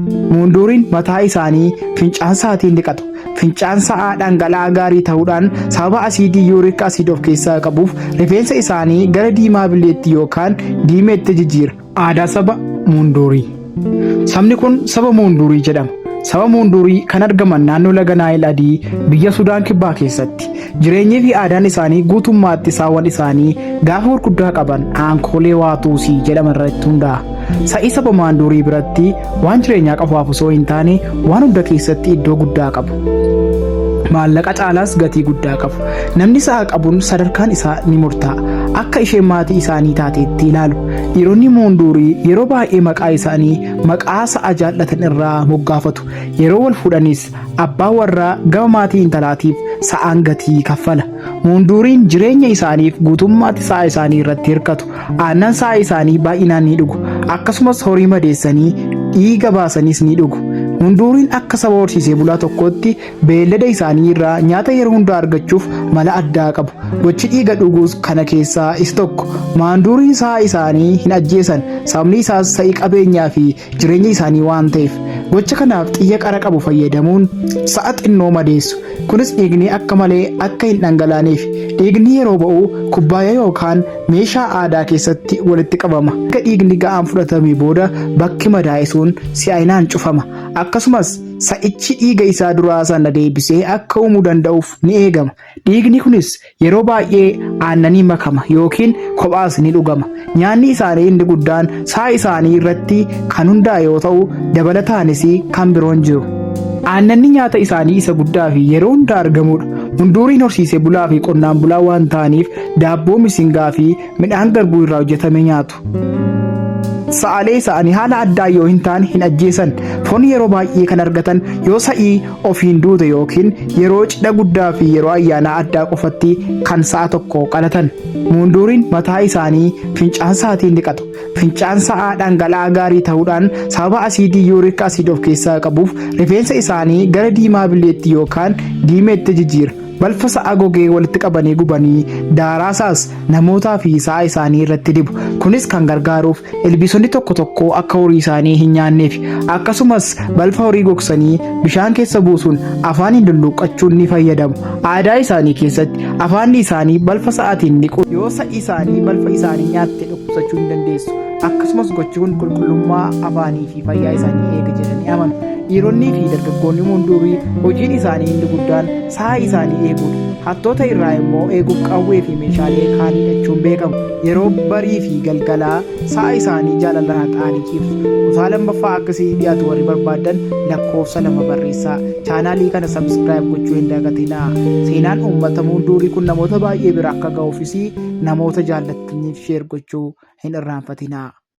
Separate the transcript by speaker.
Speaker 1: Muunduuriin mataa isaanii fincaan sa'aatiin dhiqatu. Fincaan sa'aa dhangala'aa gaarii ta'uudhaan sababa asiidii uric acid of keessaa qabuuf rifeensa isaanii gara diimaa bileetti yookaan diimeetti jijjiira. Aadaa saba Muunduurii. Sabni kun saba Muunduurii jedhama. Saba Muunduurii kan argaman naannoo laga Naayil Adii biyya Sudaan Kibbaa keessatti. Jireenyii fi aadaan isaanii guutummaatti saawwan isaanii gaafa gurguddaa qaban aankolee waatuusii jedhaman irratti hundaa'a. Sa'i saba Maanduurii biratti waan jireenyaa qofaaf osoo hin taane waan hunda keessatti iddoo guddaa qabu. Maallaqa caalaas gatii guddaa qabu. Namni sa'a qabuun sadarkaan isaa ni murtaa'a. Akka isheen maatii isaanii taateetti ilaalu. Dhiironni Muunduurii yeroo baay'ee maqaa isaanii maqaa sa'a jaallatan irraa moggaafatu. Yeroo wal fuudhanis abbaan warraa gama maatii intalaatiif sa'aan gatii kaffala. Muunduuriin jireenya isaaniif guutummaatti sa'a isaanii irratti hirkatu. Aannan sa'a isaanii baay'inaan ni dhugu. Akkasumas horii madeessanii dhiiga baasanis ni dhugu. Muunduuriin akka saba horsiisee bulaa tokkootti beellada isaanii irraa nyaata yeroo hundaa argachuuf mala addaa qabu. Gochi dhiiga dhuguus kana keessaa isa tokko. Maanduuriin sa'a isaanii hin ajjeesan. Sababni isaas sa'i qabeenyaa fi jireenya isaanii waan ta'eef. Gocha kanaaf xiyya qara qabu fayyadamuun sa'a xinnoo madeessu. Kunis dhiigni akka malee akka hin dhangalaaneef. Dhiigni yeroo ba'u kubbaayyaa yookaan meeshaa aadaa keessatti walitti qabama. Erga dhiigni ga'aan fudhatamee booda bakki madaa'e sun si'aayinaan cufama. Akkasumas sa'ichi dhiiga isaa duraa sana deebisee akka uumuu danda'uuf ni eegama. Dhiigni kunis yeroo baay'ee aannanii makama yookiin kophaas ni dhugama. Nyaanni isaanii inni guddaan sa'a isaanii irratti kan hundaa'e yoo ta'u, dabalataanis kan biroon jiru. Aannanni nyaata isaanii isa guddaa fi yeroo hunda argamudha. Munduuriin horsiisee bulaa fi qonnaan bulaa waan ta'aniif daabboo misingaa fi midhaan garbuu irraa hojjetame nyaatu. Sa'aalee isaanii haala addaa yoo hin taane hin ajjeesan. Foon yeroo baay'ee kan argatan yoo sa'ii ofiin duute yookiin yeroo cidha guddaa fi yeroo ayyaanaa addaa qofatti kan sa'a tokko qalatan. Muunduuriin mataa isaanii fincaan sa'aatiin dhiqatu. Fincaan sa'aa dhangala'aa gaarii ta'uudhaan sababa asiidii uric acid of keessaa qabuuf rifeensa isaanii gara diimaa bileetti yookaan diimeetti jijjiira. Balfa sa'a gogee walitti qabanii gubanii daaraasaas namootaa fi sa'a isaanii irratti dibu. Kunis kan gargaaruuf ilbiisonni tokko tokko akka horii isaanii hin nyaanneef. Akkasumas balfa horii gogsanii bishaan keessa buusuun afaaniin lulluuqqachuun ni fayyadamu. Aadaa isaanii keessatti afaanni isaanii balfa sa'aatiin dhiqu. Yoo sa'i isaanii balfa isaanii nyaatte dhukkubsachuu hin dandeessu. Akkasumas gochi kun qulqullummaa afaanii fi fayyaa isaanii eega jedhanii amanu. Dhiironnii fi dargaggoonni Munduurii hojiin isaanii inni guddaan sa'a isaanii eeguudha. Hattoota irraa immoo eeguuf qawwee fi meeshaalee kaan hidhachuun beekamu. Yeroo barii fi galgalaa sa'a isaanii jaalalaan haxaa'anii ciibsu. Kutaa lammaffaa akkasii dhiyaatu warri barbaaddan lakkoofsa 2 barreessaa. Chaanaalii kana subscribe gochuu hin dagatinaa. Seenaan uummata Munduurii kun namoota baay'ee bira akka ga'uufis namoota jaallattaniif share gochuu hin irraanfatinaa.